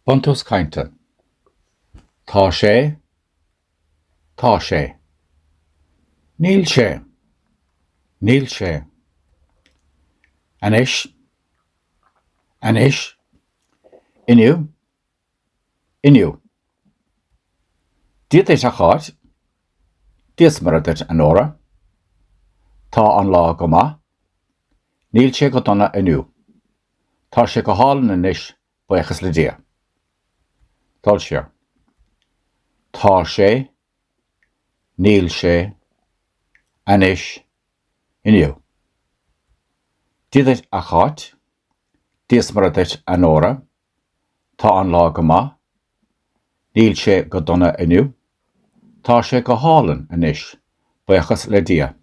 Buntús cainte. Tá sé. Tá sé. Níl sé. Níl sé. Anois. Anois. Inniu. Inniu. Dia duit a Cháit. Dia 's Muire duit a Nóra. Tá an lá go maith. Níl sé go dona inniu. Tá sé go hálainn anois, buíochas le Dia. Dul siar. Tá sé. Níl sé. Anois. Inniu. Dia duit a Cháit. Dia 's Muire duit a Nóra. Tá an lá go maith. Níl sé go dona inniu. Tá sé go hálainn anois, buíochas le Dia.